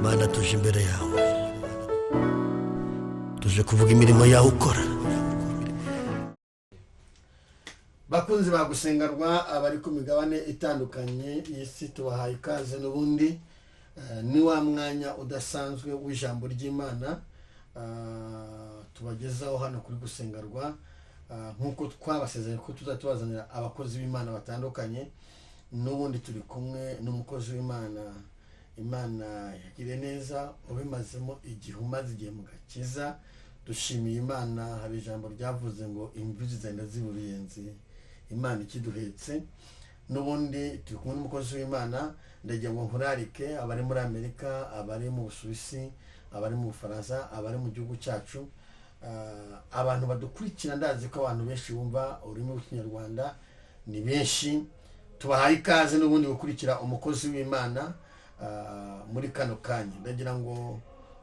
Mana, tuje imbere yawe, tuje kuvuga imirimo yawe ukora. Bakunzi ba Gusengerwa, abari ku migabane itandukanye y'isi, tubahaye ikaze. N'ubundi ni wa mwanya udasanzwe w'ijambo ry'Imana tubagezaho hano kuri Gusengerwa. Nk'uko twabasezeranye ko tuzajya tubazanira abakozi b'Imana batandukanye, n'ubundi turi kumwe n'umukozi w'Imana Imana yagiriye neza, ubimazemo igihe, umaze igihe mu gakiza. Dushimiye Imana. Hari ijambo ryavuze ngo imvi zigenda ziba uruyenzi, Imana ikiduhetse. N'ubundi turi kumwe n'umukozi w'Imana. Ndagira ngo nkurarike abari muri Amerika, abari mu Busuwisi, abari mu Bufaransa, abari mu gihugu cyacu, abantu badukurikira. Ndazi ko abantu benshi bumva ururimi rw'Ikinyarwanda ni benshi. Tubahaye ikaze n'ubundi gukurikira umukozi w'Imana muri kano kanya. Ndagira ngo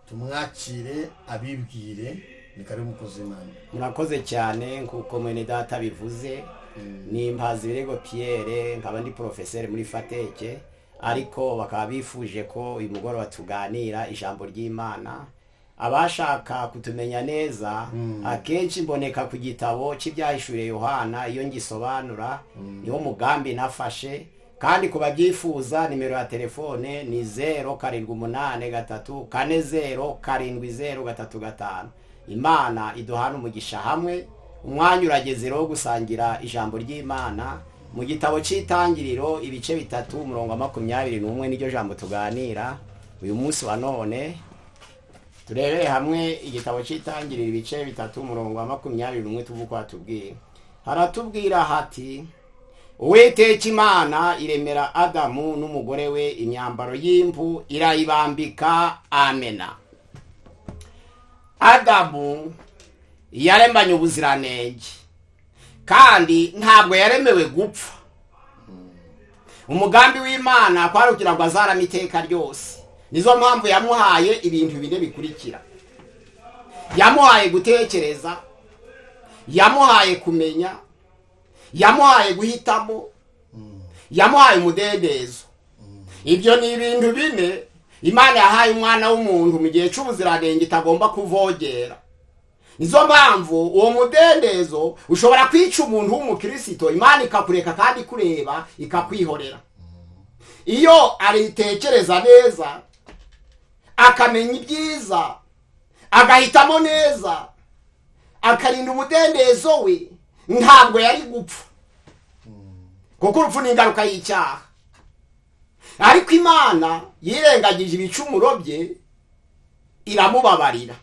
tumwakire, abibwire. Ni karibu, umukozi w'Imana. Murakoze cyane. Nk'uko mwene data bivuze, ni Mpazibirego Pierre, nkaba ndi porofeseri muri FATEC, ariko bakaba bifuje ko uyu mugoroba tuganira ijambo ry'Imana. Abashaka kutumenya neza, akenshi mboneka ku gitabo cy'Ibyahishuriye Yohana. Iyo ngisobanura niwo mugambi nafashe. Kandi ku babyifuza, nimero ya telefone ni 0783407035. Imana iduhana umugisha hamwe. Umwanya urageze rero wo gusangira ijambo ry'Imana. Mu gitabo cy'Itangiriro, ibice 3, umurongo wa 21, niryo jambo tuganira uyu munsi wa none. Turebere hamwe igitabo cy'Itangiriro, ibice 3, umurongo wa 21, tuvuge uko hatubwira. Haratubwira hati: "Uwiteka Imana iremera Adamu n'umugore we imyambaro y'impu, irayibambika." Amena. Adamu yaremanye ubuziranenge kandi ntabwo yaremewe gupfa. Umugambi w'Imana kwari kugira ngo azarame iteka ryose. Nizo mpamvu yamuhaye ibintu bine bikurikira: yamuhaye gutekereza, yamuhaye kumenya, yamuhaye guhitamo, yamuhaye umudendezo. Ibyo ni ibintu bine Imana yahaye umwana w'umuntu mu gihe cy'ubuziranenge itagomba kuvogera. Nizo mpamvu uwo mudendezo ushobora kwica umuntu w'umukirisito, Imana ikakureka kandi ikureba, ikakwihorera. Iyo aritekereza neza, akamenya ibyiza, agahitamo neza, akarinda umudendezo we, ntabwo yari gupfa, kuko urupfu ni ingaruka y'icyaha. Ariko Imana yirengagije ibicumuro bye, iramubabarira.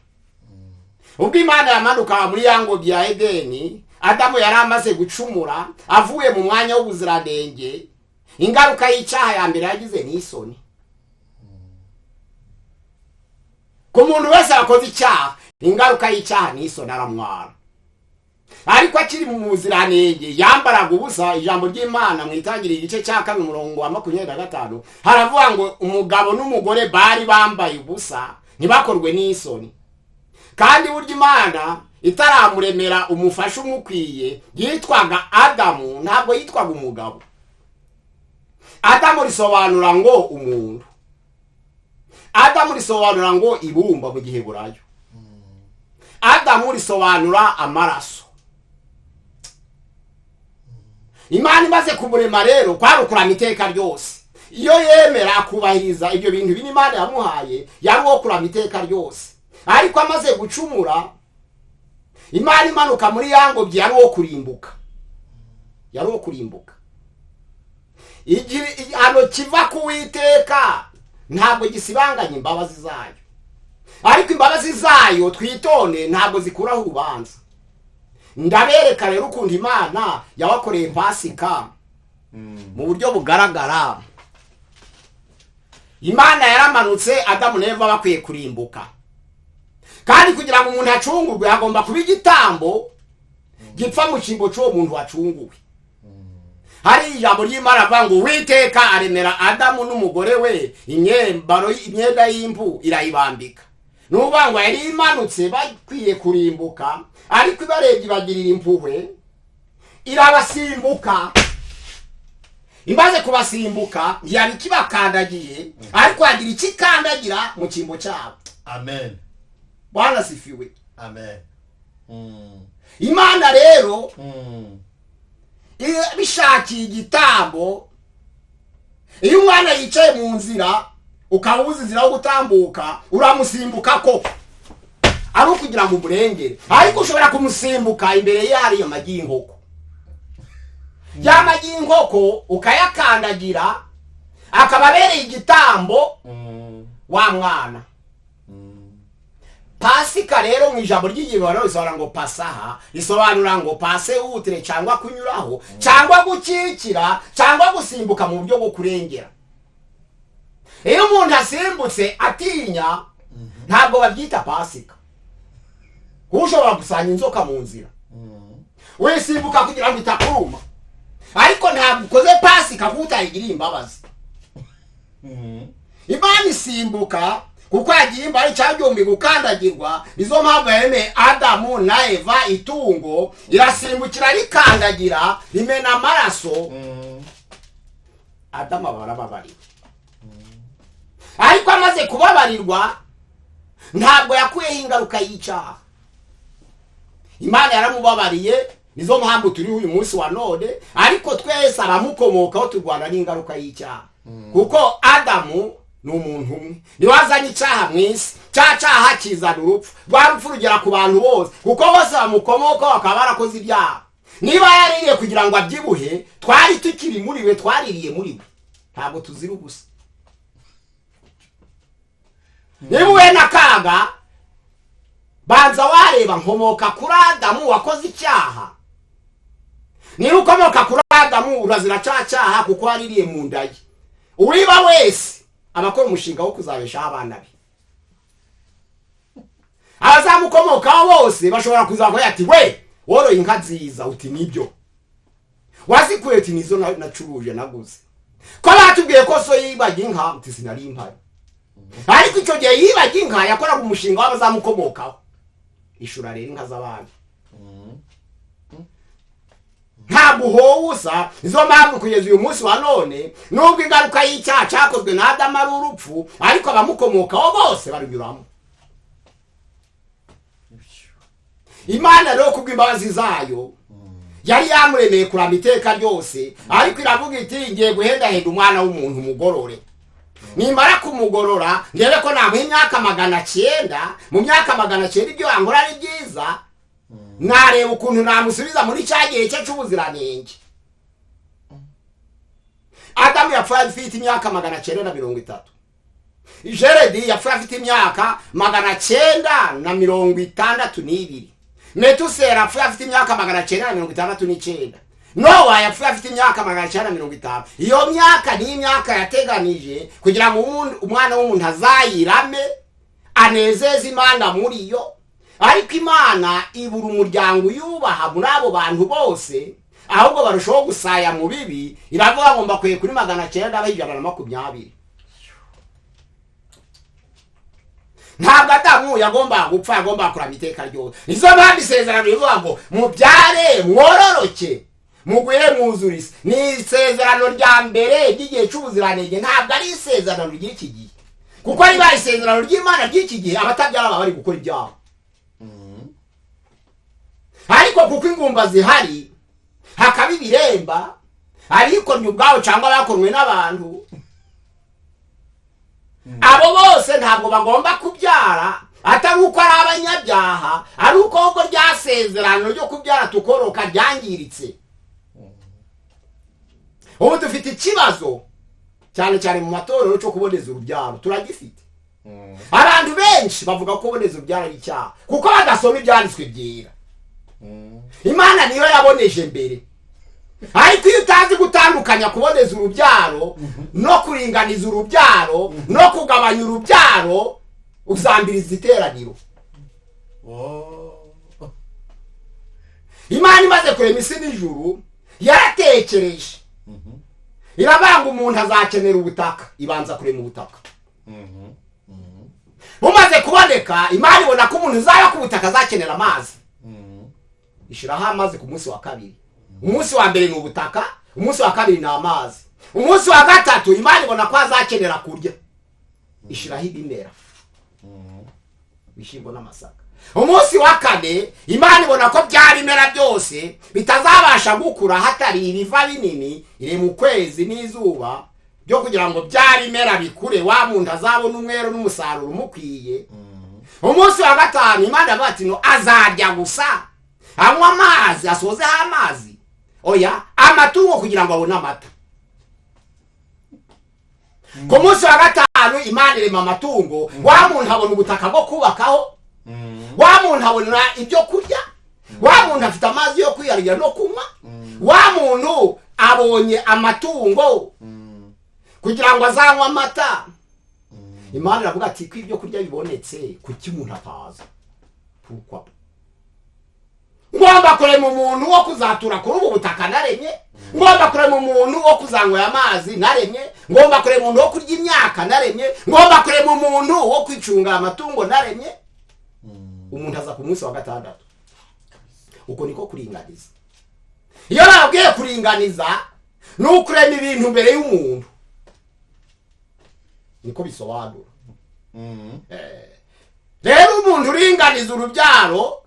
Ubwo Imana yamanuka muri ya ngobyi ya Edeni, Adamu yari amaze gucumura, avuye mu mwanya w'ubuziranenge. Ingaruka y'icyaha ya mbere yagize ni isoni. Ku muntu wese wakoze icyaha, ingaruka y'icyaha ni isoni, aramwara. Ariko akiri mu buziranenge yambaraga ubusa. Ijambo ry'Imana mu Itangiriro, igice cya 2, umurongo wa 25, haravuga ngo umugabo n'umugore bari bambaye ubusa, ntibakorwe n'isoni. Kandi burya Imana itaramuremera umufasha umukwiye, yitwaga Adamu, ntabwo yitwaga umugabo. Adamu risobanura ngo umuntu, Adamu risobanura ngo ibumba mu Giheburayo, Adamu risobanura amaraso. Imana imaze kumurema rero, kwari ukurama iteka ryose. Iyo yemera akubahiriza ibyo bintu bine Imana yamuhaye, yari uwo kurama iteka ryose. Ariko amaze gucumura, Imana imanuka muri ya ngobyi, yari uwo kurimbuka, yari uwo kurimbuka. Igihano kiva ku Witeka ntabwo gisibanganya imbabazi zayo, ariko imbabazi zayo, twitonde, ntabwo zikuraho urubanza. Ndabereka rero ukuntu Imana yabakoreye Pasika mu buryo bugaragara. Imana yaramanutse, Adamu na Eva bakwiye kurimbuka. Kandi kugira ngo umuntu acungurwe, hagomba kuba igitambo gipfa mu cyimbo cy'uwo muntu wacunguwe. Hari ijambo ry'Imana avuga ngo Uwiteka aremera Adamu n'umugore we imyambaro, imyenda y'impu, irayibambika. Ni ukuvuga ngo yari imanutse bakwiye kurimbuka, ariko ibarebye ibagirira impuhwe, irabasimbuka. Imaze kubasimbuka ntiyari ikibakandagiye, ariko yagira ikikandagira mu cyimbo cyabo. Amen. Bwana sifiwe. Amen. Imana rero bishakiye igitambo. Iyo umwana yicaye mu nzira ukaba ubuze inzira yo gutambuka, uramusimbuka koko ari ukugira ngo umurengere, ariko ushobora kumusimbuka imbere ye hariyo amagi y'inkoko. Ya magi y'inkoko ukayakandagira akaba abereye igitambo wa mwana. Pasika rero mu ijambo ry'igiheburayo risobanura ngo pasaha, risobanura ngo pase wutire, cyangwa kunyuraho, cyangwa gukikira, cyangwa gusimbuka mu buryo bwo kurengera. Iyo umuntu asimbutse atinya ntabwo babyita pasika, kuko ushobora gusanga inzoka mu nzira wisimbuka kugira ngo itakuruma, ariko ntabwo ukoze pasika kuko utayigiriye imbabazi. Imana isimbuka kuko yagiye imbabazi cyangwa gukandagirwa. Nizo mpamvu yaremeye Adamu na Eva itungo, irasimbukira rikandagira rimena amaraso, Adamu aba arababariwe. Ariko amaze kubabarirwa ntabwo yakuyeho ingaruka y'icyaha. Imana yaramubabariye, nizo mpamvu turiho uyu munsi wa none, ariko twese abamukomokaho turwana n'ingaruka y'icyaha. Kuko Adamu ni umuntu umwe niwe wazanye icyaha mu isi, cya cyaha kizana urupfu, rwa rupfu rugera ku bantu bose, kuko bose bamukomokaho bakaba barakoze ibyaha. Niba yaririye kugira ngo abyibuhe, twari tukiri muri we, twaririye muri we, ntabwo tuzira ubusa. Niba uhuye n'akaga banza wareba nkomoka kuri Adamu wakoze icyaha. Niba ukomoka kuri Adamu urazira cya cyaha kuko waririye mu nda ye. Uwiba wese abakora umushinga wo kuzabeshaho abana be, abazamukomokaho bose bashobora kuzavuga ati we woroye inka nziza, uti nibyo wazikuye, uti nizo nacuruje naguze. Ko batubwiye ko so yibaga inka, uti sinari impari. Ariko icyo gihe yibaga inka yakoraga umushinga w'abazamukomokaho. Ishura rero inka z'abandi ntabwo uhobusa. Izo mpamvu kugeza uyu munsi wa none, nubwo ingaruka y'icyaha cyakozwe na Adamu ari urupfu, ariko abamukomokaho bose barunyuramo. Imana rero kubw'imbabazi zayo yari yamuremeye kurama iteka ryose, ariko iravuga iti ngiye guhendahenda umwana w'umuntu mugorore, nimara kumugorora ndebe ko namuha imyaka 900. Mu myaka 900 ibyo yankora ari byiza, nareba ukuntu namusubiza muri cya gihe cye cy'ubuziranenge. Adamu yapfuye afite imyaka 930. Jeredi yapfuye afite imyaka 962. Metusera yapfuye afite imyaka 969. Nowa yapfuye afite imyaka 950. Iyo myaka ni imyaka yateganije kugira ngo umwana w'umuntu azayirame anezeze Imana muri yo. Ariko Imana ibura umuryango yubaha muri abo bantu bose, ahubwo barushaho gusaya mu bibi. Iravuga ngo mbakwiye kuri 920. Ntabwo Adamu yagomba gupfa, yagomba kurama iteka ryose. Nizo mpamvu isezerano rivuga ngo mubyare mwororoke mugwire mwuzure isi. Ni isezerano rya mbere ry'igihe cy'ubuziranenge, ntabwo ari isezerano ry'iki gihe, kuko riba isezerano ry'Imana ry'iki gihe abatabyara baba bari gukora ibyaha. Ariko kuko ingumba zihari hakaba ibiremba, abikoranye ubwabo cyangwa bakorwe n'abantu, abo bose ntabwo bagomba kubyara atari uko ari abanyabyaha, ari uko ahubwo rya sezerano ryo kubyara tukoroka ryangiritse. Ubu dufite ikibazo cyane cyane mu matorero cyo kuboneza urubyaro, turagifite. Abantu benshi bavuga ko kuboneza urubyaro ari icyaha kuko badasoma ibyanditswe byera. Imana niyo yaboneje mbere, ariko iyo utazi gutandukanya kuboneza urubyaro no kuringaniza urubyaro no kugabanya urubyaro, uzambiriza iteraniro. Imana imaze kurema isi n'ijuru yaratekereje, irabanga umuntu azakenera ubutaka, ibanza kurema ubutaka. Bumaze kuboneka, Imana ibona ko umuntu uzaba ku butaka azakenera amazi, ishiraho amazi ku munsi wa kabiri. Umunsi wa mbere ni ubutaka, umunsi wa kabiri ni amazi. Umunsi wa gatatu Imana ibona ko azakenera kurya, ishiraho ibimera, ibishyimbo n'amasaka. Umunsi wa kane Imana ibona ko bya bimera byose bitazabasha gukura hatari ibiva binini, iri mu kwezi n'izuba byo kugira ngo bya bimera bikure, wa muntu azabona umwero n'umusaruro umukwiye. Umunsi wa gatanu Imana iravuga ati no azarya gusa, anywa amazi, asozeho amazi, oya amatungo kugira ngo abone amata. Ku munsi wa gatanu Imana irema amatungo, wa muntu abona ubutaka bwo kubakaho, wa muntu abona ibyo kurya, wa muntu afite amazi yo kwiyarira no kunywa, wa muntu abonye amatungo kugira ngo azanywe amata. Imana iravuga ati ko ibyo kurya bibonetse, kuki umuntu ataza? Pourquoi? Ngomba kurema umuntu wo kuzatura kuri ubu butaka naremye, ngomba kurema umuntu wo kuzanywera amazi naremye, ngomba kurema umuntu wo kurya imyaka naremye, ngomba kurema umuntu wo kwicunga amatungo naremye. Umuntu aza ku munsi wa gatandatu. Uko niko kuringaniza. Iyo nabwiye kuringaniza ni ukurema ibintu mbere y'umuntu, niko bisobanura. Rero umuntu uringaniza urubyaro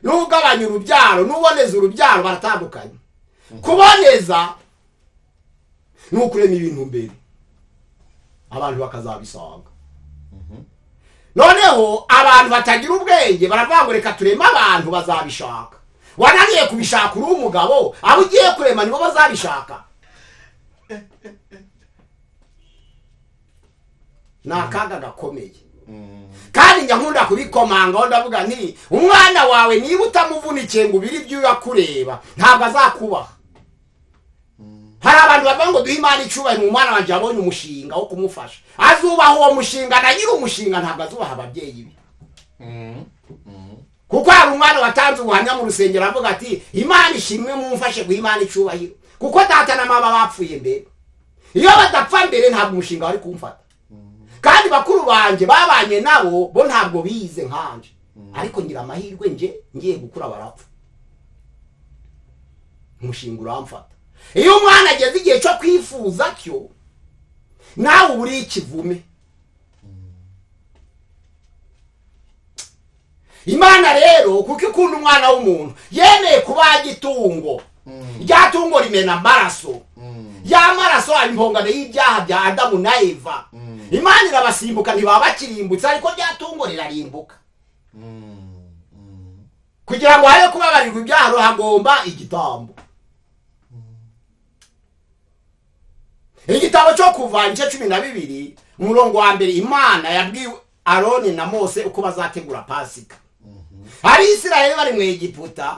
n'ugabanya urubyaro n'uboneza urubyaro baratandukanye. Kuboneza ni ukurema ibintu mbere, abantu bakazabisanga. Noneho abantu batagira ubwenge baravuga ngo reka tureme abantu bazabishaka. Wananiye kubishaka uri umugabo, abo ugiye kurema nibo bazabishaka. Ni akaga gakomeye. Kandi njya nkunda kubikomanga, ndavuga nti umwana wawe niba utamuvunikiye ngo ubire ibyo yakureba ntabwo azakubaha. Hari abantu bavuga ngo duhe Imana icyubahiro, umwana wanjye yabonye umushinga wo kumufasha, azubaha uwo mushinga na nyiri umushinga, ntabwo azubaha ababyeyi be. Kuko hari umwana watanze ubuhamya mu rusengero avuga ati Imana ishimwe mumfashe guha Imana icyubahiro, kuko data na mama bapfuye mbere, iyo badapfa mbere ntabwo umushinga wari kumfata. Kandi bakuru banje babanye nabo bo ntabwo bize nkanje, ariko ngira amahirwe nje ngiye gukura barapfa, umushinga uramfata. Iyo umwana ageze igihe cyo kwifuza cyo, nawe uri ikivume. Imana rero kuko ikunda umwana w'umuntu yemeye kubaga itungo, rya tungo rimena amaraso, ya maraso ari impongano y'ibyaha bya Adamu na Eva. Imana irabasimbuka ntibaba bakirimbutse, ariko rya tungo rirarimbuka. Kugira ngo habe kubabarirwa ibyaha hagomba igitambo. Igitabo cyo Kuva igice 12 umurongo wa mbere, Imana yabwiye Aroni na Mose uko bazategura Pasika. Abisirayeli bari mu Egiputa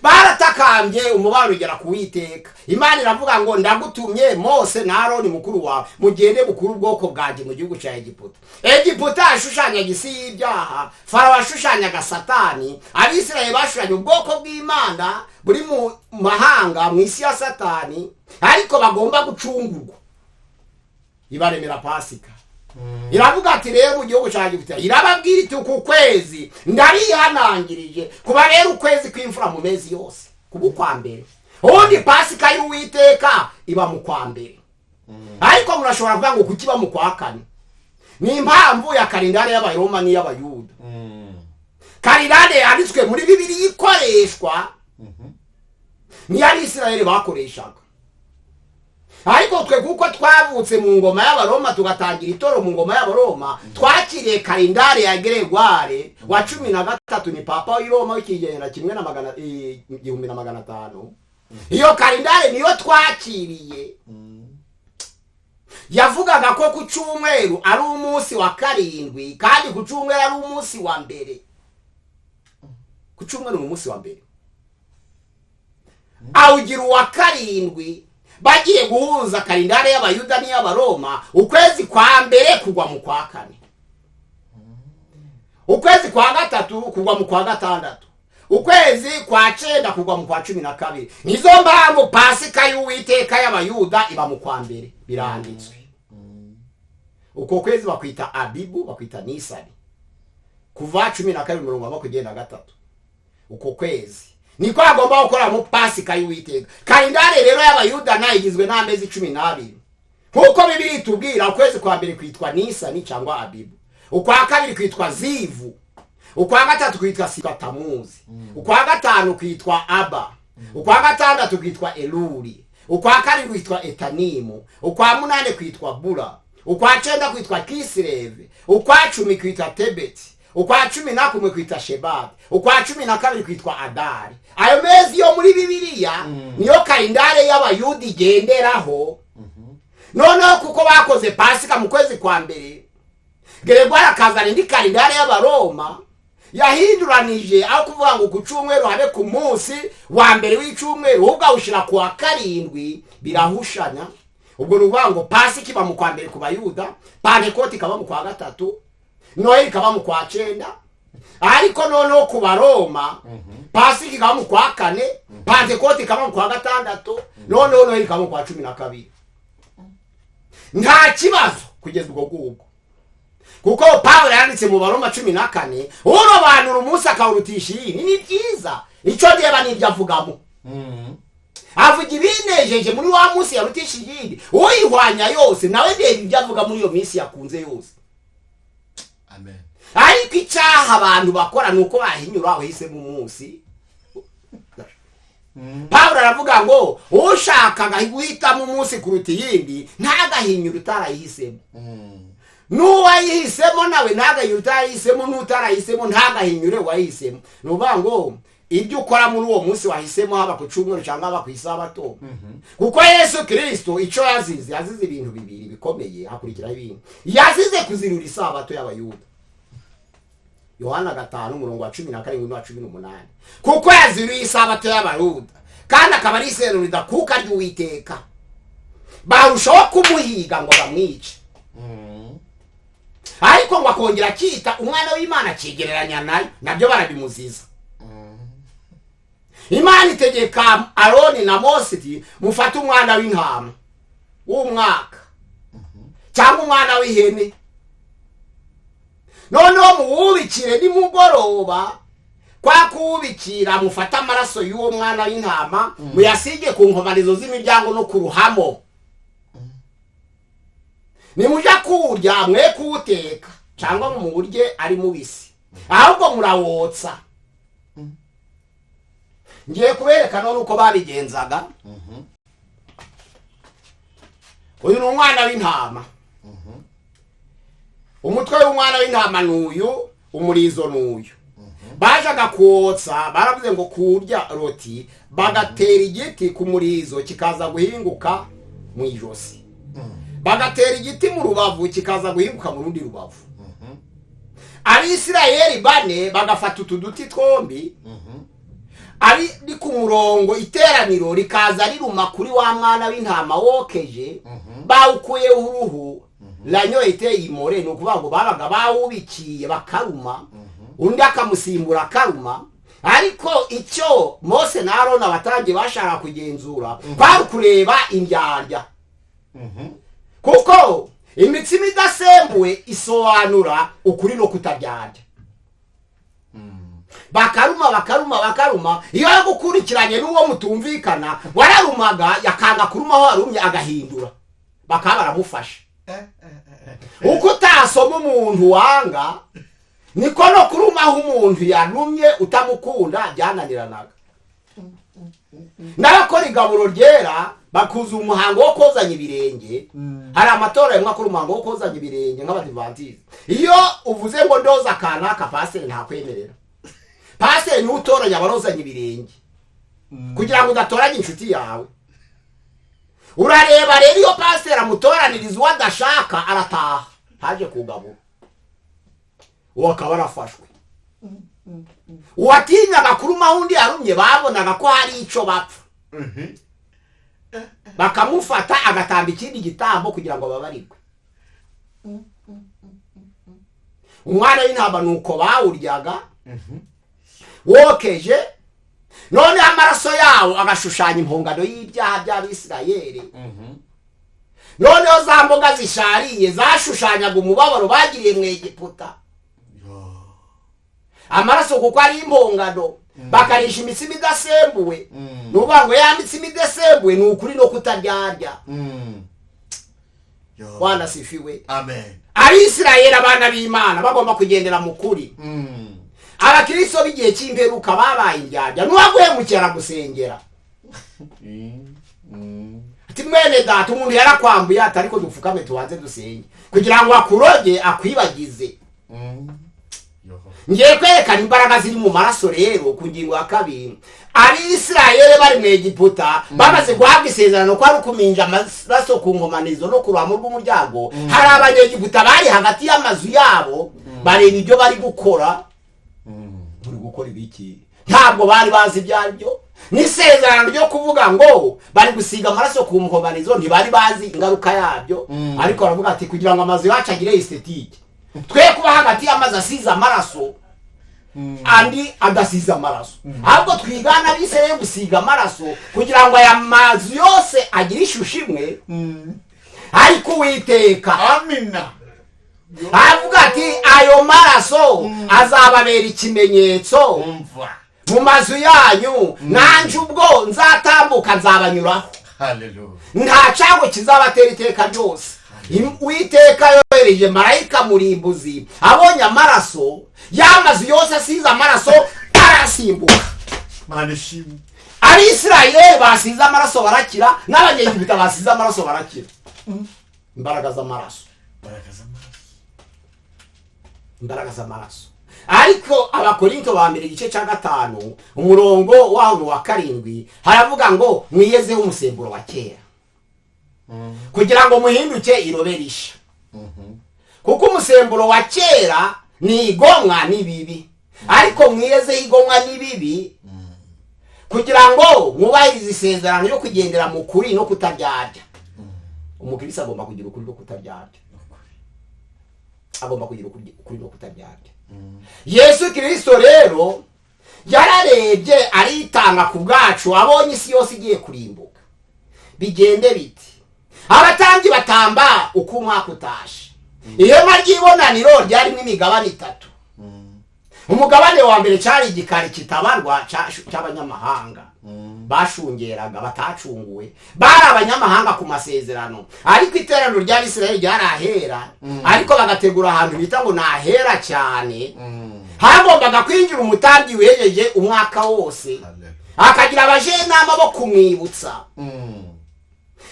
baratakambye umubano ugera ku Uwiteka. Imana iravuga ngo ndagutumye Mose na Aroni mukuru wawe, mugende mukuru ubwoko bwanjye mu gihugu cya Egiputa. Egiputa yashushanyaga isi y'ibyaha, Farawo yashushanyaga Satani, Abisirayeli bashushanya ubwoko bw'Imana buri mu mahanga mu isi ya Satani, ariko bagomba gucungurwa. Ibaremera Pasika. Iravuga ati rero mu gihugu cya Egiputa, irababwira iti uku kwezi ndarihanangirije kuba rero ukwezi kw'imfura mu mezi yose, kuba ukwa mbere. Ubundi Pasika y'Uwiteka iba mu kwa mbere, ariko murashobora kuvuga ngo kuki iba mu kwa kane? Ni impamvu ya kalendari y'Abaroma n'iy'Abayuda. Kalendari yanditswe muri Bibiliya ikoreshwa niyo Abisirayeli bakoreshaga. Ariko twe kuko twavutse mu ngoma y'Abaroma tugatangira itoro mu ngoma y'Abaroma, twakiriye kalendari ya Gregoire wa 13, ni papa w'i Roma w'ikigera kimwe na 1500. Iyo kalendari niyo twakiriye. Yavugaga ko ku cyumweru ari umunsi wa 7, kandi ku cyumweru ari umunsi wa mbere. Ku cyumweru ni umunsi wa mbere, awugira uwa 7. Bagiye guhuza kalendari y'Abayuda n'iy'Abaroma, ukwezi kwa mbere kugwa mu kwa kane, ukwezi kwa gatatu kugwa mu kwa gatandatu, ukwezi kwa 9 kugwa mu kwa 12. Nizo mpamvu Pasika y'Uwiteka y'Abayuda iba mu kwa mbere, biranditswe. Uko kwezi bakwita Abibu, bakwita Nisani, kuva 12 umurongo wa 23. Uko kwezi Niko agomba gukora mu Pasika y'Uwiteka. Kalendari rero y'Abayuda nayo igizwe n'amezi 12. Nkuko Bibiliya itubwira, ukwezi kwa mbere kwitwa Nisani cyangwa Abibu, ukwa kabiri kwitwa Zivu, ukwa gatatu kwitwa Tamuzi, ukwa gatanu kwitwa Aba, ukwa gatandatu kwitwa Eluri, ukwa karindwi kwitwa Etanimu, ukwa munane kwitwa Bura, ukwa 9 kwitwa Kisireve, ukwa 10 kwitwa Tebeti, ukwa 11 kwitwa Shebati, ukwa 12 kwitwa Adari. Ayo mezi yo muri Bibiliya niyo kalendari y'Abayuda igenderaho. Noneho kuko bakoze Pasika mu kwezi kwa mbere, Gregoire akazana indi kalendari y'Abaroma yahinduranije, aho kuvuga ngo ku cyumweru habe ku munsi wa mbere w'icyumweru, ahubwo awushyira ku wa 7, birahushanya. Ubwo ni ukuvuga ngo Pasika iba mu kwa mbere ku Bayuda, Pantekoti ikaba mu kwa 3, Noheli ikaba mu kwa 9. Ariko noneho ku Baroma Pasika ikaba mu kwa 4, Pantekoti ikaba mu kwa 6, noneho Noheli ikaba mu kwa 12. Nta kibazo kugeza ubwo ngubwo, kuko Pawulo yanditse mu Baroma 14, urobanura umunsi akawurutisha iyindi. Ni byiza, icyo ndeba n'ibyo avugamo. Avuga ibinejeje muri wa munsi yarutisha iyindi, uyihwanya yose nawe ndeba ibyo avuga muri iyo minsi yakunze yose. Amen. Ariko icyaha abantu bakora ni uko bahinyura aho hisemo umunsi. Pawulo aravuga ngo ushaka guhitamo umunsi kuruta iyindi ntagahinyure utarayihisemo, n'uwayihisemo nawe ntagahinyure utarayihisemo, n'utarayihisemo ntagahinyure uwayihisemo. Ni ukuvuga ngo ibyo ukora muri uwo munsi wahisemo, haba ku cyumweru cyangwa haba ku isabato. Kuko Yesu Kristo icyo yazize, yazize ibintu bibiri bikomeye, hakurikiraho ibindi. Yazize kuzirura isabato y'Abayuda, Yohana 5:17 n'uwa 18. Kuko yaziruye isabato y'Abayuda kandi akaba ari isezerano ridakuka ry'Uwiteka, barushaho kumuhiga ngo bamwice. Ariko ngo akongera akita umwana w'Imana akigereranya nayo, nabyo barabimuziza. Imana itegeka Aroni na Mose iti mufate umwana w'intama w'umwaka cyangwa umwana w'ihene, noneho muwubikire nimugoroba. Kwa kuwubikira mufate amaraso y'uwo mwana w'intama muyasige ku nkomanizo z'imiryango no ku ruhamo. Nimuja kuwurya mwe kuwuteka cyangwa muwurye ari mubisi, ahubwo murawotsa. Ngiye kubereka none uko babigenzaga. Uyu ni umwana w'intama. Umutwe w'umwana w'intama n'uyu, umurizo n'uyu. Bajaga kuwotsa, baravuze ngo kurya roti, bagatera igiti ku murizo kikaza guhinguka mu ijosi, bagatera igiti mu rubavu kikaza guhinguka mu rundi rubavu. Abisirayeli bane bagafata utu duti twombi, ari ni ku murongo, iteraniro rikaza riruma kuri wa mwana w'intama wokeje, bawukuyeho uruhu lanyo iteye imore. Ni ukuvuga ngo babaga bawubikiye bakaruma, undi akamusimbura akaruma. Ariko icyo Mose na Aroni abatambyi bashaka kugenzura kwari kureba indyarya, kuko imitsima idasembuwe isobanura ukuri no kutaryarya. Bakaruma bakaruma bakaruma, iyo yagukurikiranye n'uwo mutumvikana wararumaga, yakanga kuruma aho warumye agahindura, bakaba baramufasha. Uko utasoma umuntu wanga niko no kurumaho umuntu yarumye utamukunda byananiranaga. N'abakora igaburo ryera bakuza umuhango wo kozanya ibirenge. Hari amatora yamwe akora umuhango wo kozanya ibirenge nk'Abadivantizi. Iyo uvuze ngo ndoza akanaka, pasiteri ntakwemerera. Pasiteri niwe utoranya abarozanya ibirenge kugira ngo udatoranya inshuti yawe. Urareba rero iyo pasiteri amutoraniriza uwo adashaka arataha ntaje kugabura, uwo akaba arafashwe. Uwatinyaga kurumaho undi yarumye babonaga ko hari icyo bapfa, bakamufata agatamba ikindi gitambo kugira ngo babarirwe. Umwana w'intama nuko bawuryaga wokeje, none amaraso yawo agashushanya impongano y'ibyaha by'Abisirayeli. Noneho za mboga zishariye zashushanyaga umubabaro bagiriye mu Egiputa. Amaraso kuko ari impongano Bakarisha imitsima idasembuwe. Ni ukuvuga ngo ya mitsima idasembuwe ni ukuri no kutaryarya. Bwana asifiwe. Amen. Abisirayeli, abana b'Imana, bagomba kugendera mu kuri. Abakristo b'igihe cy'imperuka babaye indyarya. N'uwaguhemukira aragusengera ati: "Mwene data, umuntu yarakwambuye," ati: "Ariko dupfukame tubanze dusenge," kugira ngo akuroge, akwibagize. Ngiye kwerekana imbaraga ziri mu maraso rero ku ngingo ya kabiri. Abisirayeli bari mu Egiputa, bamaze guhabwa isezerano ko ari ukuminja amaraso ku nkomanizo no ku ruhamo rw'umuryango, hari Abanyegiputa bari hagati y'amazu yabo, bareba ibyo bari gukora. Buri gukora ibiki? Ntabwo bari bazi ibyo ari byo n'isezerano ryo kuvuga ngo bari gusiga amaraso ku nkomanizo, ntibari bazi ingaruka yabyo. Ariko baravuga ati: "Kugira ngo amazu yacu agire esthétique, twe kuba hagati y'amazu asize amaraso andi adasize amaraso, ahubwo twigana abisirayeli gusiga amaraso kugira ngo aya mazu yose agire ishusho imwe." Ariko Uwiteka Amina. avuga ati: "Ayo maraso azababera ikimenyetso Umva. mu mazu yanyu, nanjye ubwo nzatambuka nzabanyuraho. Haleluya. Nta cyago kizabatera iteka ryose." Uwiteka yohereje marayika murimbuzi, abonye amaraso y'amazu yose asize amaraso arasimbuka. Mana ishimwe. Abisirayeli basize amaraso barakira, n'Abanyegiputa basize amaraso barakira. Imbaraga z'amaraso. Imbaraga z'amaraso. Imbaraga z'amaraso. Ariko Abakorinto ba mbere, igice cya 5, umurongo waho wa 7, haravuga ngo: "Mwiyezeho umusemburo wa kera kugira ngo muhinduke irobe risha, kuko umusemburo wa kera ni igomwa n'ibibi. Ariko mwiyezeho igomwa n'ibibi kugira ngo mwubahirize isezerano ryo kugendera mu kuri no kutaryarya." Umukristo agomba kugira ukuri no kutaryarya, agomba kugira ukuri no kutaryarya. Yesu Kirisito rero yararebye, aritanga ku bwacu. Abonye isi yose igiye kurimbuka, bigende biti? Abatambyi batamba uko umwaka utashe. Ihema ry'ibonaniro ryarimo imigabane itatu. Umugabane wa mbere cyari igikari kitabarwa cy'abanyamahanga bashungeraga, batacunguwe, bari abanyamahanga ku masezerano. Ariko iteraniro ry'Abisirayeli ryari ahera, ariko bagategura ahantu bita ngo ni ahera cyane. Hagombaga kwinjira umutambyi wejeje umwaka wose, Haleluya. akagira abajenama bo kumwibutsa: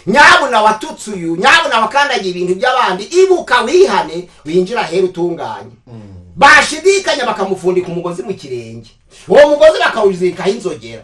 "Nyabuna watutse uyu, nyabuna wakandagiye ibintu by'abandi, ibuka wihane, winjira ahera utunganye." Bashidikanya bakamufundika umugozi mu kirenge, uwo mugozi bakawuzirikaho inzogera.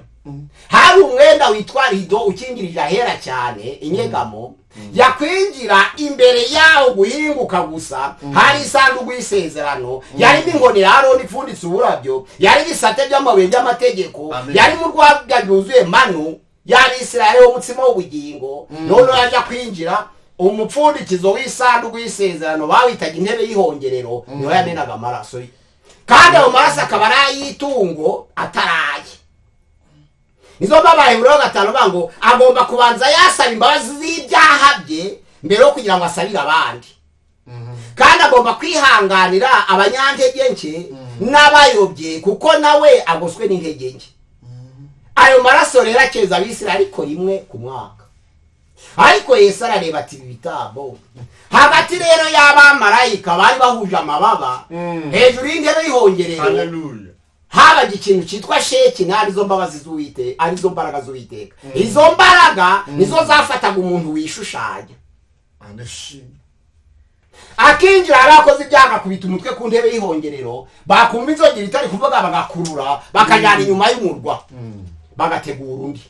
Hari umwenda witwa rido ukingirije ahera cyane, inyegamo. Yakwinjira, imbere yaho guhinguka gusa hari isanduku y'isezerano yarimo inkoni ya Aroni ipfunditse uburabyo, yari ibisate by'amabuye by'amategeko, Amen. yarimo urwabya rwuzuye manu y'Abisirayeli, w'umutsima w'ubugingo. Noneho yajya kwinjira, umupfundikizo w'isanduku y'isezerano bawitaga intebe y'ihongerero, niho yamenaga amaraso ye, kandi ayo maraso akaba ari ay'itungo, ataraye. Nizo mpamvu Abaheburayo 5 bavuga ngo agomba kubanza yasaba imbabazi z'ibyaha bye mbere yo kugira ngo asabire abandi, kandi agomba kwihanganira abanyantege nke n'abayobye, kuko nawe agoswe n'intege nke. Ayo maraso rero akeza Abisirayeli, ariko rimwe ku mwaka. Ariko Yesu arareba ati: "Ibi bitambo." Hagati rero y'abamarayika bari bahuje amababa hejuru y'intebe y'ihongerero Haleluya. habaga ikintu cyitwa shekina, arizo mbabazi z'Uwiteka, arizo mbaraga z'Uwiteka. Izo mbaraga nizo zafataga umuntu wishushanya, Mana ishimwe. akinjira, hari abakoze ibyaha, akakubita umutwe ku ntebe y'ihongerero, bakumva inzogera itari kuvuga bagakurura, bakajyana inyuma y'umurwa, bagategura undi.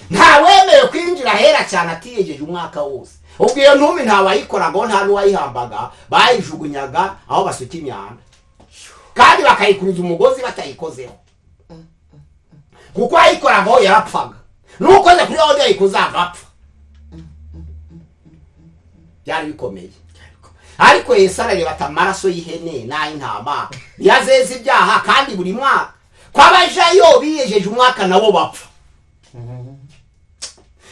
Ntawemewe kwinjira ahera cyane atiyegeje umwaka wose. Ubwo iyo ntumi ntawayikoragaho, nta n'uwayihambaga, bayijugunyaga aho basuka imyanda, kandi bakayikuruza umugozi batayikozeho, kuko uwayikoragaho yarapfaga, n'ukoze kuri wundi yayikoze agapfa. Byari bikomeye. Ariko Yesu arareba ati: "Amaraso y'ihene n'ay'intama ntiyazeza ibyaha, kandi buri mwaka ko abajayo biyejeje umwaka nabo bapfa."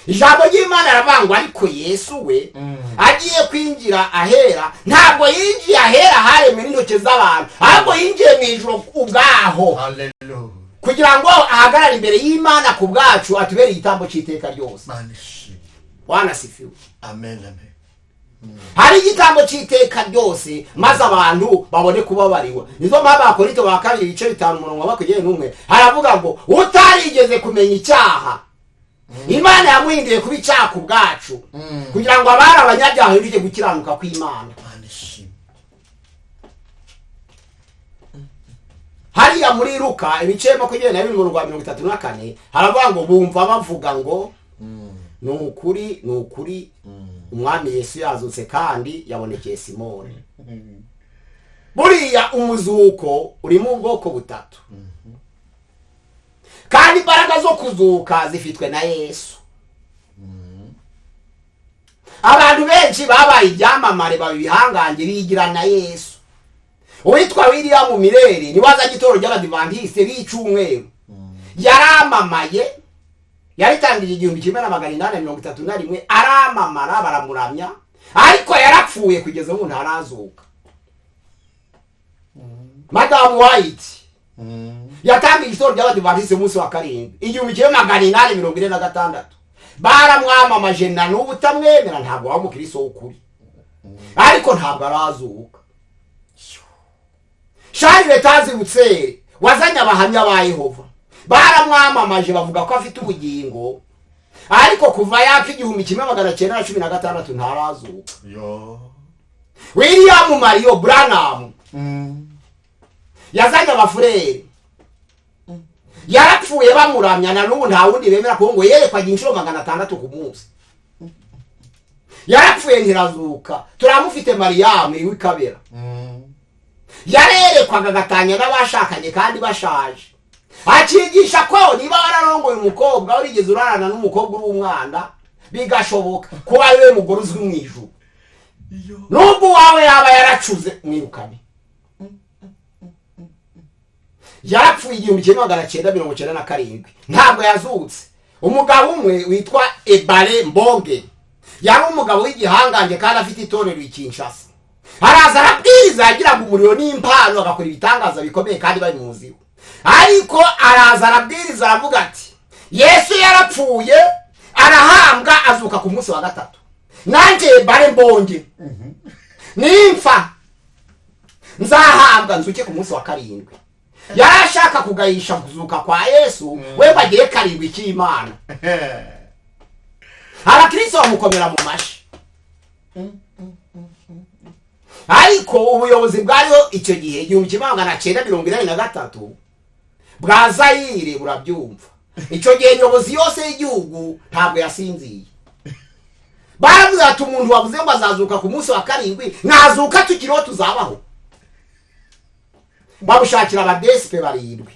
Ijambo ry'Imana aravangwa. Ariko Yesu we agiye kwinjira ahera, ntabwo yinjiye ahera haremwe n'intoki z'abantu, ahubwo yinjiye mu ijuru ubwaho. Haleluya. Kugira ngo ahagarare imbere y'Imana ku bwacu, atubere igitambo cy'iteka ryose. Mana ishimwe. Bwana asifiwe. Amen, amen. Hari igitambo cy'iteka ryose, maze abantu babone kubabariwa. Nizo mpamvu Abakorinto ba kabiri ibice 5 umurongo wa 21 haravuga ngo utarigeze kumenya icyaha, Imana yamuhinduye kuba icyaha ku bwacu, kugira ngo abari abanyabyaha bahinduke gukiranuka kw'Imana. Mana ishimwe. Hariya muri Luka ibice 22 umurongo wa 34 haravuga ngo bumva bavuga ngo ni ukuri, ni ukuri, Umwami Yesu yazutse kandi yabonekeye Simoni. Buriya umuzuko uri mu bwoko butatu, kandi imbaraga zo kuzuka zifitwe na Yesu. Abantu benshi babaye ibyamamare, baba ibihangange, bigira na Yesu. Uwitwa William Mireri niwe wazanye itorero ry'Abadivantiste b'icyumweru, yaramamaye, yaritangije 1831, aramamara baramuramya, ariko yarapfuye kugeza ubu ntarazuka. Madam White yatangije itorero ry'Abadivantiste umunsi wa karindwi 1846, baramwamamaje na n'ubu utamwemera ntabwo waba umukristo w'ukuri, ariko ntabwo arazuka. Charles Taze Russell wazanye abahamya ba Yehova, baramwamamaje bavuga ko afite ubugingo, ariko kuva yapfa 1916 ntarazuka. Yo. William Mario Branham yazanye abafureri, yarapfuye bamuramya, na n'ubu nta wundi bemera ko ngo yerekwaga inshuro 600 ku munsi. Yarapfuye ntirazuka. Turamufite Mariyamu w'Ikabera, yarerekwaga agatanya n'abashakanye kandi bashaje, akigisha ko niba wararongoye umukobwa warigeze urarana n'umukobwa uri umwana, bigashoboka kuba ari we mugore uzwi mu ijuru, nubwo uwawe yaba yaracuze mwirukane. Yarapfuye 1997 ntabwo yazutse. Umugabo umwe witwa Ebale Mbonge yari umugabo w'igihangange kandi afite itorero i Kinshasa, araza arabwiriza, yagiraga umuriro n'impano, agakora ibitangaza bikomeye kandi babimuziho. Ariko araza arabwiriza aravuga ati Yesu yarapfuye arahambwa azuka ku munsi wa gatatu, nanjye Ebale Mbonge nimfa nzahambwa nzuke ku munsi wa karindwi. Yarashaka kugayisha kuzuka kwa Yesu, we bagiye karindwi cy'Imana. Abakristo bamukomera mu mashi, ariko ubuyobozi bwariho icyo gihe 1983 bwa Zaire burabyumva. Icyo gihe nyobozi yose y'igihugu ntabwo yasinziye. Baravuze ati umuntu wavuze ngo azazuka ku munsi wa karindwi, nazuka tukiriho tuzabaho. Bamushakira abadesipe barindwi,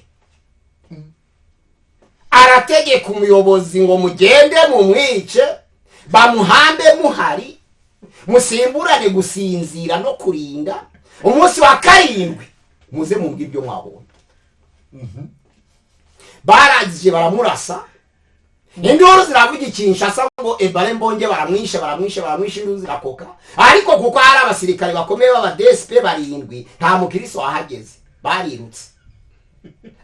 arategeka umuyobozi ngo mugende mumwice, bamuhambe muhari, musimburane gusinzira no kurinda, umunsi wa karindwi muze mumbwire ibyo mwabonye. Barangije baramurasa, induru ziravuga i Kinshasa ngo Ebale Mbonge baramwishe, baramwishe, baramwishe, induru zirakoka. Ariko kuko hari abasirikare bakomeye b'abadesipe barindwi, nta mukristo wahageze, barirutse.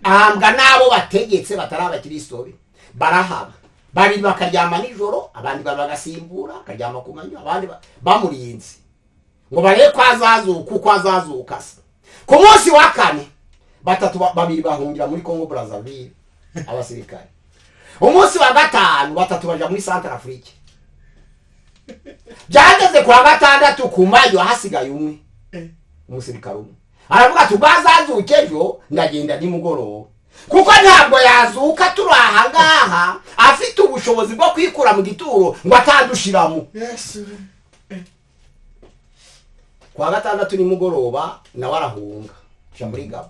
Ahambwa n'abo bategetse batari abakristo be, barahaba. Babiri bakaryama nijoro, abandi bagasimbura, bakaryama ku manywa, abandi bamurinze ngo barebe ko azazuka uko azazuka se. Ku munsi wa kane batatu babiri bahungira muri Congo Brazzaville abasirikare. Umunsi wa gatanu batatu baja muri Centrafrique. Byageze kwa gatandatu ku manywa hasigaye umwe, umusirikare umwe. Aravuga ati bazazuke ejo ndagenda nimugoroba, kuko ntabwo yazuka turi aha ngaha afite ubushobozi bwo kwikura mu gituro ngo atadushiramo. Kwa gatandatu nimugoroba nawe arahunga aja muri Gabo.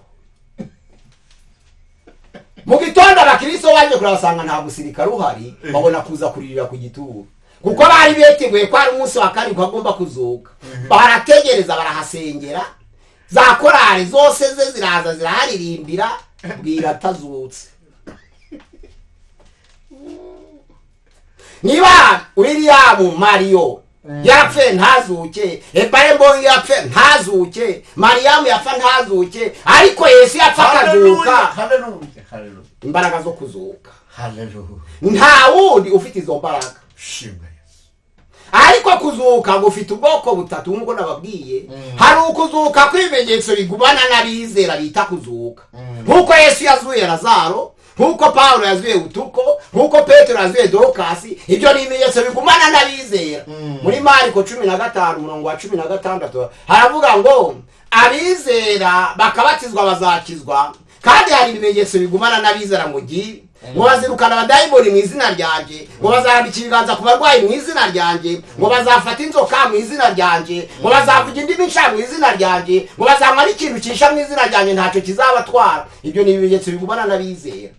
Mu gitondo abakristo baje kurabasanga nta musirikare uhari, babona kuza kuririra ku gituro, kuko bari biteguye ko ari umunsi wa karindwi agomba kuzuka. Barategereza, barahasengera, za korali zose ze ziraza ziraharirimbira, bwira atazutse. Niba William Mario yapfe ntazuke, Ebale Mbonge yapfe ntazuke, Mariamu yapfa ntazuke, ariko Yesu yapfa akazuka. Haleluya, haleluya. Imbaraga zo kuzuka. Haleluya. Nta wundi ufite izo mbaraga. Shimwa Yesu. Ariko kuzuka gufite ubwoko butatu nk'uko nababwiye. Hari ukuzuka kw'ibimenyetso bigumana n'abizera bita kuzuka, nk'uko Yesu yazuye Lazaro, nk'uko Pawulo yazuye Utuko, nk'uko Petero yazuye Dorokasi. Ibyo ni ibimenyetso bigumana n'abizera. Muri Mariko 15 umurongo wa 16 haravuga ngo abizera bakabatizwa bazakizwa, kandi hari ibimenyetso bigumana n'abizera ngo ngibi: ngo bazirukana abadayimoni mu izina ryanjye, ngo bazarambika ibiganza ku barwayi mu izina ryanjye, ngo bazafata inzoka mu izina ryanjye, ngo bazavuga indimi nshya mu izina ryanjye, ngo bazanywa n'ikintu cyisha mu izina ryanjye ntacyo kizabatwara. Ibyo ni ibimenyetso bigumana n'abizera.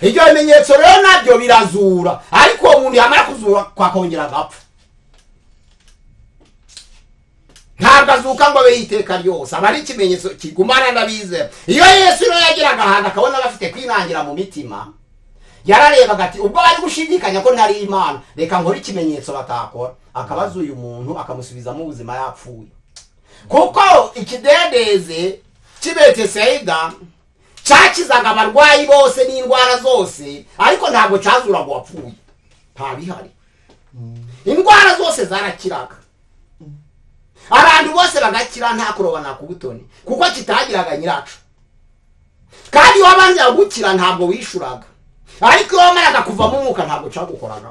Ibyo bimenyetso rero nabyo birazura, ariko uwo muntu yamara kuzura kwakongera agapfa. Ntabwo azuka ngo abe iteka ryose, aba ari ikimenyetso kigumana n'abizera. Iyo Yesu rero yageraga ahantu akabona bafite kwinangira mu mitima, yararebaga ati ubwo bari gushidikanya ko ntari Imana, reka nkore ikimenyetso batakora. Akabaza uyu muntu akamusubizamo ubuzima yapfuye. Kuko ikidendezi cy'i Betesayida cyakizaga abarwayi bose n'indwara zose, ariko ntabwo cyazuraga uwapfuye, nta bihari. Indwara zose zarakiraga, abantu bose bagakira nta kurobana ku butoni, kuko kitagiraga nyiraco. Kandi iyo wabanza gukira ntabwo wishuraga, ariko iyo wamaraga kuvamo umwuka ntabwo cyagukoraga.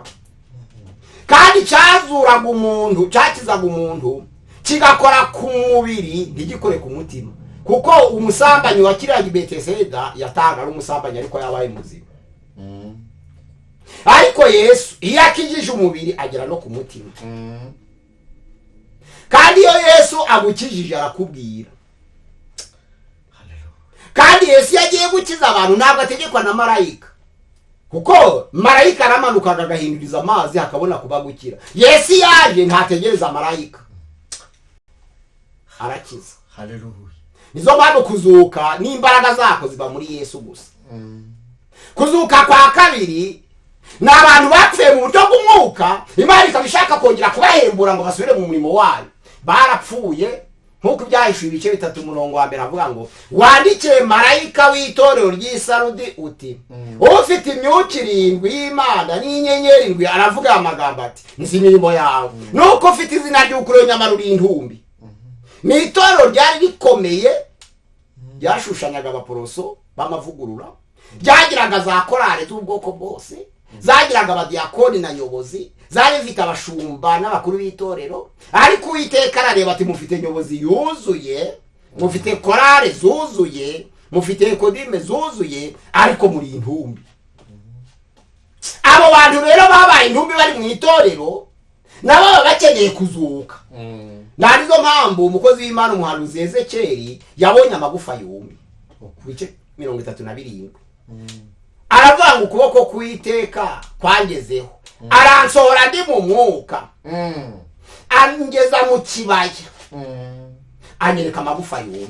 Kandi cyazuraga umuntu, cyakizaga umuntu, kigakora ku mubiri ntigikore ku mutima. Kuko umusambanyi wa kiriya i Betesayida yatanga ari umusambanyi, ariko yabaye muzima. Ariko Yesu iyo akijije umubiri agera no ku mutima. Kandi iyo Yesu agukijije arakubwira. Kandi Yesu yagiye gukiza abantu ntabwo ategekwa na marayika, kuko marayika aramanukaga agahinduriza amazi akabona kubagukira. Yesu yaje ntategereza marayika, arakiza. Haleluya. Nizo mpamvu kuzuka n'imbaraga zako ziba muri Yesu gusa. Kuzuka kwa kabiri ni abantu bapfuye mu buryo bw'umwuka, Imana ikaba ishaka kongera kubahembura ngo basubire mu murimo wayo. Barapfuye nk'uko ibyahishuwe ibice 3 umurongo wa 1 avuga ngo wandike marayika w'itorero ry'i Sarudi uti ufite imyuka 7 y'Imana n'inyenyeri 7 aravuga amagambo ati nzi imirimo yawe, nuko ufite izina ry'ukuri nyamara uri intumbi. Ni itorero ryari rikomeye, ryashushanyaga abaporoso b'amavugurura, ryagiraga za korale z'ubwoko bwose, zagiraga abadiyakoni na nyobozi, zari zifite abashumba n'abakuru b'itorero. Ariko Uwiteka arareba ati mufite nyobozi yuzuye, mufite korale zuzuye, mufite ekodime zuzuye, ariko muri intumbi. Abo bantu rero babaye intumbi bari mu itorero, nabo baba bakeneye kuzuka. Narizo mpamvu umukozi w'Imana umuhanuzi Ezekeli yabonye amagufa yumye ku bice 37. Aravuga ngo ukuboko k'Uwiteka kwangezeho, aransohora ndi mu mwuka, angeza mu kibaya, anyereka amagufa yumye,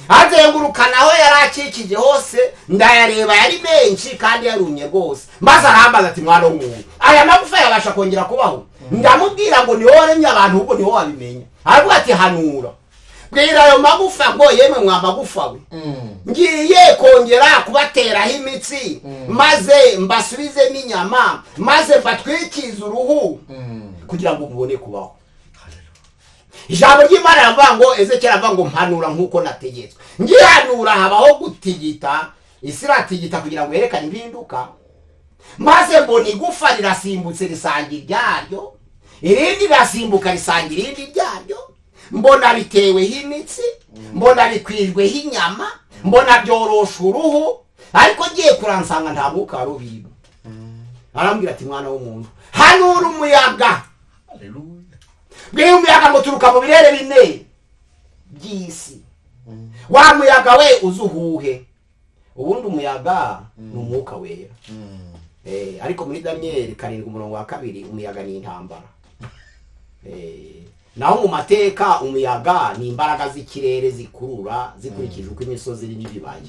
azengurukana aho yari akikije hose, ndayareba yari menshi kandi yarumye rwose. Maze arambaza ati mwana w'umuntu, aya magufa yabasha kongera kubaho? Ndamubwira ngo ni wowe waremye abantu, ubwo ni wowe wabimenya. Aravuga ati hanura, bwira ayo magufa ngo yemwe mwa magufa we, ngiye kongera kubateraho imitsi, maze mbasubizemo inyama, maze mbatwikize uruhu kugira ngo mubone kubaho. Ijambo ry'Imana riravuga ngo Ezekiyeli aravuga ngo mpanura nk'uko nategetswe. Ngihanura habaho gutigita, isi iratigita kugira ngo yerekane impinduka. Maze mbona igufa rirasimbutse risanga iryaryo, irindi rirasimbuka risanga irindi ryaryo, mbona biteweho imitsi, mbona bikwijweho inyama, mbona byorosha uruhu, ariko ngiye kuransanga nta mwuka wari ubirimo. Arambwira ati mwana w'umuntu, hanura umuyaga. Haleluya. Bwira umuyaga ngo turuka mu birere 4 by'isi. Wa muyaga we uzuhuhe. Ubundi umuyaga ni umwuka wera. Ariko muri Daniel 7 umurongo wa 2 umuyaga ni intambara. Naho mu mateka umuyaga ni imbaraga z'ikirere zikurura zikurikije uko imisozi iri n'ibibaya.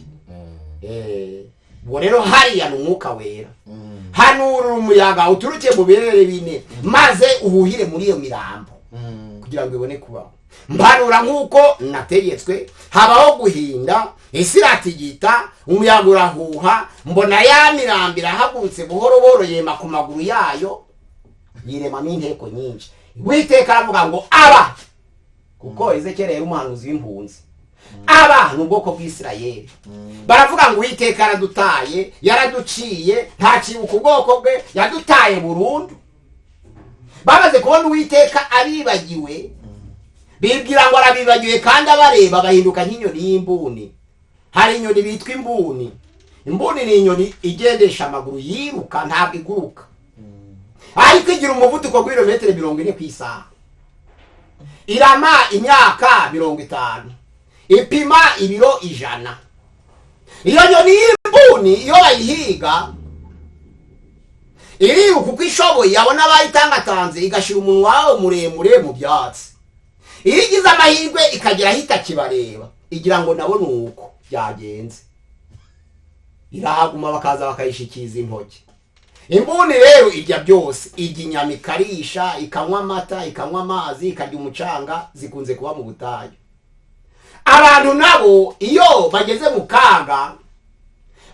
Ubwo rero hariya ni umwuka wera. Hanura umuyaga uturuke mu birere 4 maze uhuhire muri iyo mirambo Kugira ngo ibone kubaho. Mpanura nk'uko nategetswe, habaho guhinda, isi iratigita, umuyaga urahuha, mbona ya mirambi irahagurutse buhoro buhoro yema ku maguru yayo, yiremamo inteko nyinshi. Uwiteka aravuga ngo aba, kuko Ezekiyeli yari umuhanuzi w'impunzi, aba ni ubwoko bw'Isirayeli. Baravuga ngo Uwiteka yaradutaye, yaraduciye, ntakibuka ubwoko bwe, yadutaye burundu. Bamaze kubona Uwiteka abibagiwe, bibwira ngo arabibagiwe, kandi abareba bahinduka nk'inyoni y'imbuni. Hari inyoni bitwa imbuni. Imbuni ni inyoni igendesha amaguru, yiruka, ntabwo iguruka, ariko igira umuvuduko w'ibirometero 40 ku isaha. Irama imyaka 50, ipima ibiro 100. Iyo nyoni y'imbuni iyo bayihiga iriruka uko ishoboye, yabona abayitangatanze igashira umunwa wayo muremure mu byatsi. Iyo igize amahirwe ikagera aho itakibareba, igira ngo nabo ni uko byagenze, irahaguma bakaza bakayishikiza intoki. Imbuni rero irya byose, irya inyama, ikarisha, ikanywa amata, ikanywa amazi, ikarya umucanga, zikunze kuba mu butayu. Abantu nabo iyo bageze mu kaga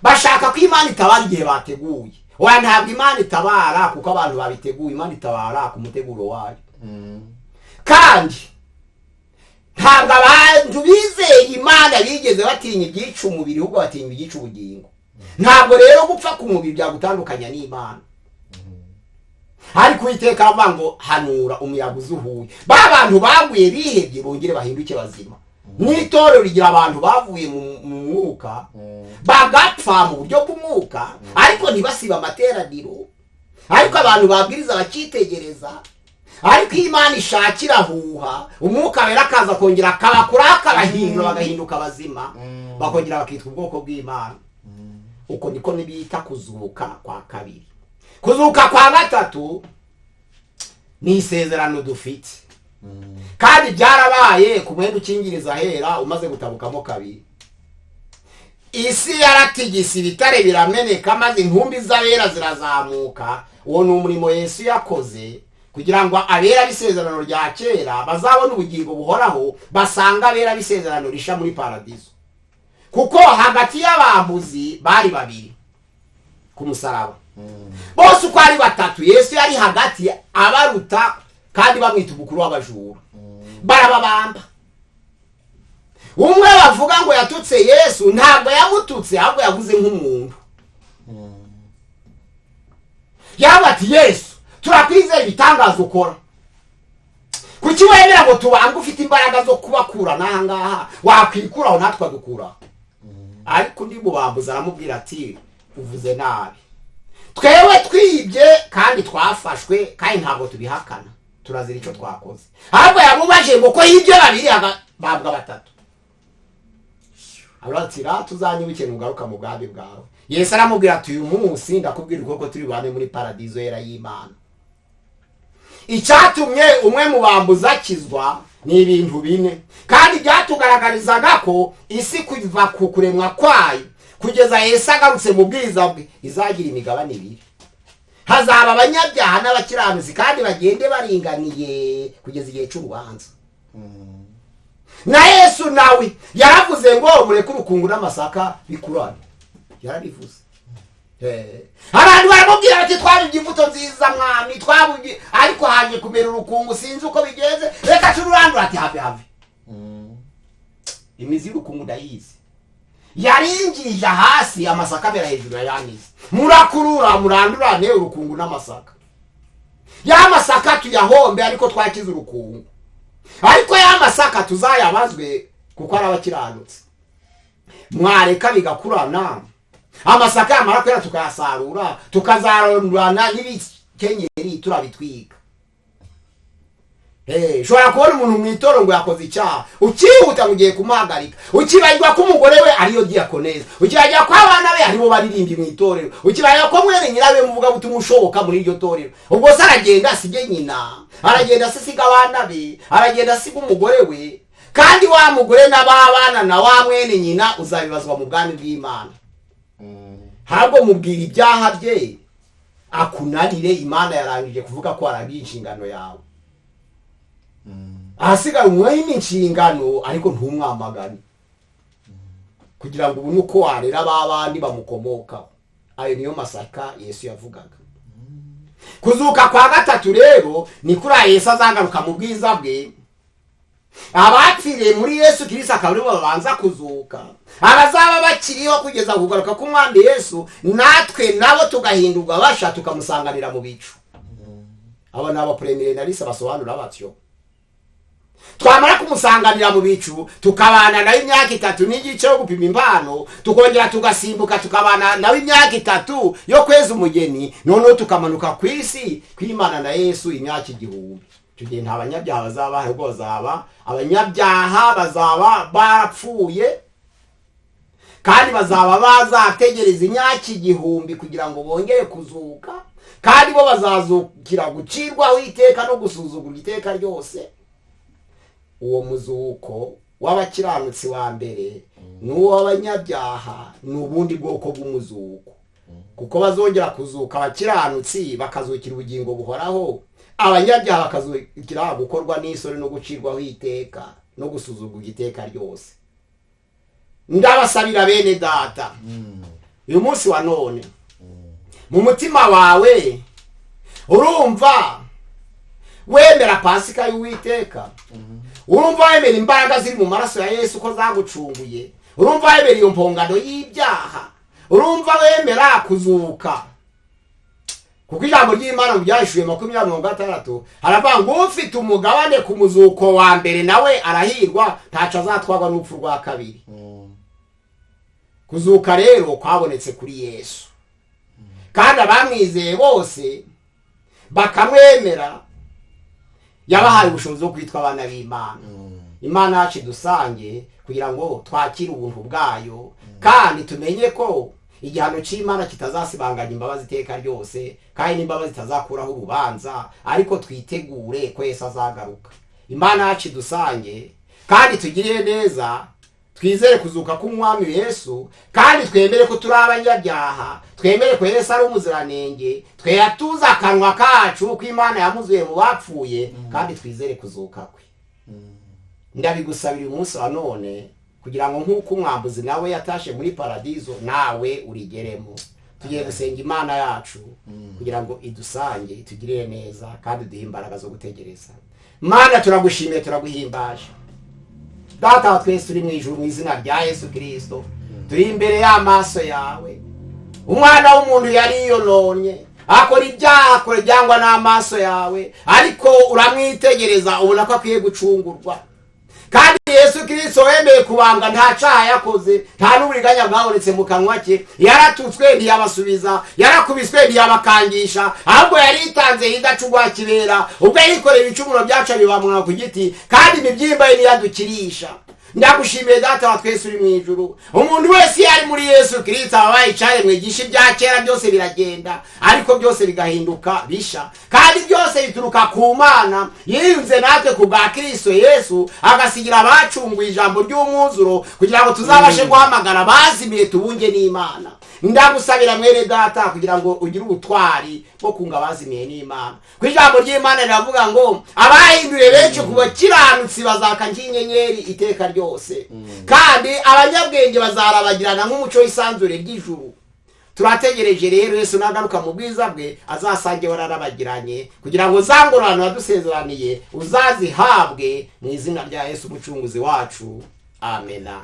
bashaka ko Imana itabara igihe bateguye. Oya, ntabwo Imana itabara kuko abantu babiteguye, Imana itabara ku muteguro wayo. Kandi ntabwo abantu bizeye Imana bigeze batinya ibyica umubiri, ahubwo batinya ibyica ubugingo. Ntabwo rero gupfa ku mubiri byagutandukanya n'Imana. Ariko Uwiteka avuga ngo hanura umuyaga uzuhuye, ba bantu baguye bihebye bongere bahinduke bazima. N'itorero rigira abantu bavuye mu mwuka bagapfa mu buryo bw'umwuka, ariko ntibasiba amateraniro, ariko abantu babwiriza bakitegereza. Ariko Imana ishakira huha, umwuka wera akaza kongera akabakura, akabahindura, bagahinduka bazima, bakongera bakitwa ubwoko bw'Imana. Uko niko nibita kuzuka kwa kabiri. Kuzuka kwa gatatu ni isezerano dufite, kandi byarabaye ku mwenda ukingiriza ahera umaze gutabukamo kabiri. Isi yaratigise, ibitare birameneka, maze intumbi z'abera zirazamuka. Uwo ni umurimo Yesu yakoze kugira ngo abera b'isezerano rya kera bazabone ubugingo buhoraho, basanga abera b'isezerano risha muri paradizo. Kuko hagati y'abambuzi bari babiri ku musaraba, bose uko ari batatu, Yesu yari hagati abaruta, kandi bamwita umukuru w'abajura. Barababamba. Umwe bavuga ngo yatutse Yesu, ntabwo yamututse, ahubwo yavuze nk'umuntu. Yaba ati Yesu, turakwizera ibitangaza ukora, kuki wemera ngo tubambwe ufite imbaraga zo kubakura n'aha ngaha, wakwikuraho natwe dukura? Ariko undi mubambuza aramubwira ati uvuze nabi, twewe twibye kandi twafashwe, kandi ntabwo tubihakana, turazira icyo twakoze. Ahubwo yamubaje ngo ko yibye babiri babwa batatu. Aratira tuzanyibuke nugaruka mu bwami bwawe. Yesu aramubwira ati uyu munsi ndakubwira uko turi bane muri paradizo yera y'Imana. Icyatumye umwe mu bambuza akizwa ni ibintu bine, kandi byatugaragarizaga ko isi kuva ku kuremwa kwayo kugeza Yesu agarutse mu bwiza bwe izagira imigabane ibiri. Hazaba abanyabyaha n'abakiranutsi, kandi bagende baringaniye kugeza igihe cy'urubanza. Na Yesu nawe yaravuze ngo mureke urukungu n'amasaka bikurane, yarabivuze. Abantu baramubwira bati twabibye imbuto nziza mwami, twabibye, ariko haje kumera urukungu, sinzi uko bigenze, reka tururandura. Ati have have, imizi y'urukungu ndayizi, yaringije hasi amasaka amera hejuru ya mizi, murakurura murandurane urukungu n'amasaka. Ya masaka tuyahombe, ariko twakize urukungu, ariko ya masaka tuzayabazwe kuko ari abakiranutsi. Mwareka bigakurana, amasaka yamara kwera tukayasarura, tukazarondurana n'ibikenyeri turabitwika. Ushobora kubona umuntu mu itoro ngo yakoze icyaha, ukihuta ngo ugiye kumuhagarika, ukibagirwa ko umugore we ariyo diakoneza, ukibagirwa ko abana be aribo baririmbyi mu itorero, ukibagirwa ko mwene nyirawe muvuga butumwa ushoboka muri iryo torero. Ubwo se aragenda asige nyina, aragenda asiga abana be, aragenda asiga umugore we, kandi wa mugore n'ababana na wa mwene nyina uzabibazwa mu bwami bw'Imana. Ntabwo mubwira ibyaha bye akunanire, Imana yarangije kuvuga ko aragiye inshingano yawe. Ahasigaye umuhe inshingano ariko ntumwamagane, kugira ngo ubone uko warera babandi bamukomokaho. Ayo niyo masaka Yesu yavugaga. Kuzuka kwa gatatu rero ni kuri Yesu azagaruka mu bwiza bwe. Abapfiriye muri Yesu Kristo akaba aribo babanza kuzuka, abazaba bakiriho kugeza kugaruka k'umwami Yesu, natwe nabo tugahindurwa basha tukamusanganira mu bicu. Abo ni abapremilenariste basobanura batyo. Twamara kumusanganira mu bicu tukabana nawe imyaka 3 n'igice yo gupima impano, tukongera tugasimbuka tukabana nawe imyaka 3 yo kweza umugeni, noneho tukamanuka ku isi kwimana na Yesu imyaka 1000. Icyo gihe nta banyabyaha bazaba, ahubwo bazaba abanyabyaha bazaba barapfuye, kandi bazaba bazategereza imyaka 1000 kugira ngo bongere kuzuka, kandi bo bazazukira gucirwaho iteka no gusuzugurwa iteka ryose. Uwo muzuko w'abakiranutsi wa mbere n'uwo w'abanyabyaha ni ubundi bwoko bw'umuzuko, kuko bazongera kuzuka abakiranutsi bakazukira ubugingo buhoraho, abanyabyaha bakazukira gukorwa n'isoni no gucirwaho iteka no gusuzugurwa iteka ryose. Ndabasabira bene data, uyu munsi wa none mu mutima wawe urumva wemera Pasika y'Uwiteka, urumva wemera imbaraga ziri mu maraso ya Yesu ko zagucunguye, urumva wemera iyo mpongano y'ibyaha, urumva wemera kuzuka. Kuko ijambo ry'Imana mu Byahishuwe 20:60 haravuga ngo ufite umugabane ku muzuko wa mbere nawe arahirwa, ntaco azatwarwa n'urupfu rwa kabiri. Kuzuka rero kwabonetse kuri Yesu, kandi abamwizeye bose bakamwemera yabahaye ubushobozi bwo kwitwa abana b'Imana. Imana yacu dusange kugira ngo twakire ubuntu bwayo, kandi tumenye ko igihano cy'Imana kitazasibanganya imbabazi iteka ryose, kandi n'imbabazi zitazakuraho urubanza, ariko twitegure ko Yesu azagaruka. Imana yacu dusange kandi tugirire neza, twizere kuzuka k'umwami Yesu, kandi twemere ko turi abanyabyaha, twemere ko Yesu ari umuziranenge, tweyatuza akanwa kacu ko Imana yamuzuye mu bapfuye, kandi twizere kuzuka kwe. Ndabigusabira uyu munsi wa none kugira ngo nk'uko umwambuzi nawe yatashe muri paradizo nawe urigeremo. Tugiye gusenga Imana yacu kugira ngo idusange, itugirire neza, kandi duhe imbaraga zo gutegereza. Mana, turagushimiye, turaguhimbaje. Data wa twese uri mu ijuru, mu izina rya Yesu Kristo turi imbere y'amaso yawe. Umwana w'umuntu yariyononye, akora ibyaha, akora ibyangwa n'amaso yawe, ariko uramwitegereza ubona ko akwiye gucungurwa. Kandi Yesu Kristo wemeye kubambwa nta caha yakoze, nta n'uburiganya bwabonetse mu kanwa ke, yaratutswe ntiyabasubiza, yarakubiswe ntiyabakangisha, ahubwo yaritanze hidacugwa kibera, ubwo yikoreye ibicumuro byacu abibamwa ku giti, kandi imibyimba ye ntiyadukirisha. Ndagushimiye Data wa twese uri mu ijuru. Umuntu wese iyo ari muri Yesu Kristo aba abaye icyaremwe gisha, ibya kera byose biragenda, ariko byose bigahinduka bisha, kandi byose bituruka ku Mana yiyunze natwe ku bwa Kristo Yesu, agasigira abacunguye ijambo ry'umwuzuro kugira ngo tuzabashe guhamagara bazimiye tubunge n'Imana. Ndagusabira mwene data kugira ngo ugire ubutwari bwo kunga abazimiye n'Imana. Ku ijambo ry'Imana riravuga ngo abahinduriye benshi ku bakiranutsi bazaka nk'inyenyeri iteka ryose, kandi abanyabwenge bazarabagirana nk'umuco w'isanzure ry'ijuru. Turategereje rero Yesu nagaruka mu bwiza bwe azasange wararabagiranye, kugira ngo za ngororano yadusezeraniye uzazihabwe mu izina rya Yesu umucunguzi wacu. Amena.